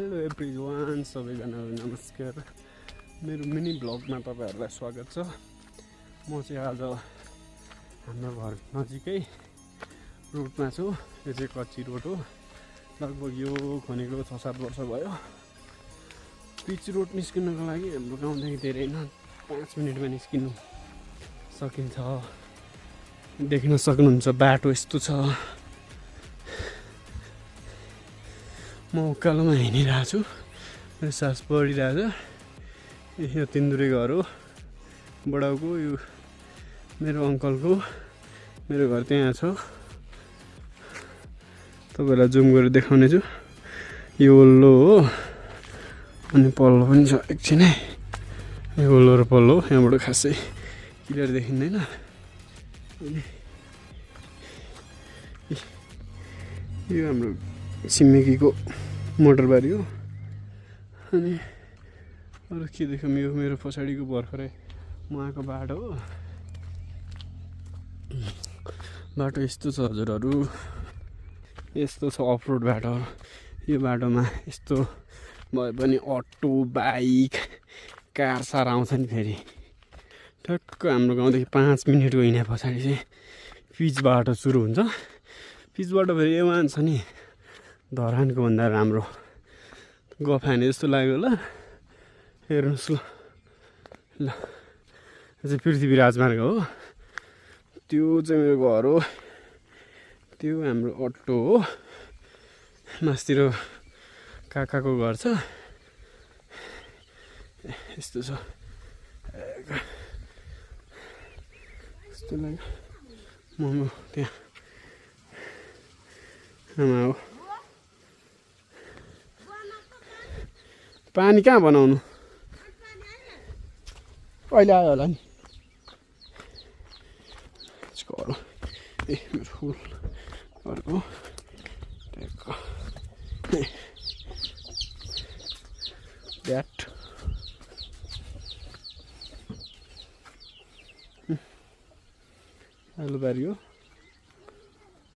Hello everyone, सबैजनालाई नमस्कार। मेरो मिनी ब्लगमा तपाईँहरूलाई स्वागत छ। म चाहिँ आज हाम्रो घर नजिकै रोडमा छु। यो चाहिँ कच्ची रोड हो। लगभग यो खनेको 6-7 वर्ष भयो। पिच रोड निस्किनको लागि हाम्रो गाउँदेखि धेरै न 5 मिनटमा निस्किनु सकिन्छ। देख्न सक्नुहुन्छ बाटो यस्तो छ। म उकालोमा हिँडिरहेको छु। मेरो सास बढिरहेछ। यो तिन्दुरे घर हो बडाउको। यो मेरो अङ्कलको। मेरो घर त्यहाँ छ। तपाईँलाई जुम गरेर देखाउने छु। यो वल्लो हो अनि पल्लो पनि छ। एकछिन है, यो वल्लो र पल्लो यहाँबाट खासै क्लियर देखिँदैन। यो हाम्रो छिमेकीको मोटरबारी हो। अनि अरू के देखौँ, यो मेरो पछाडिको भर्खरै उहाँको बाटो हो। बाटो यस्तो छ हजुरहरू, यस्तो छ अफ रोड बाटो। यो बाटोमा यस्तो भए पनि अटो, बाइक, कार सार आउँछ नि। फेरि ठ्याक्क हाम्रो गाउँदेखि 5 मिनटको हिँडे पछाडि चाहिँ पिच बाटो सुरु हुन्छ। पिच बाटो फेरि एवान छ नि, धरानको भन्दा राम्रो। गफ हाने जस्तो लाग्यो होला। हेर्नुहोस् ल, यो चाहिँ पृथ्वी राजमार्ग हो। त्यो चाहिँ मेरो घर हो। त्यो हाम्रो अटो हो। मास्तिर काकाको घर छ। यस्तो छ। यस्तो लाग्यो। मोमो त्यहाँ आमा हो। पानी कहाँ बनाउनु? अहिले आयो होला नि। घर ए मेरो फुल घरको द्याट आलुबारी हो।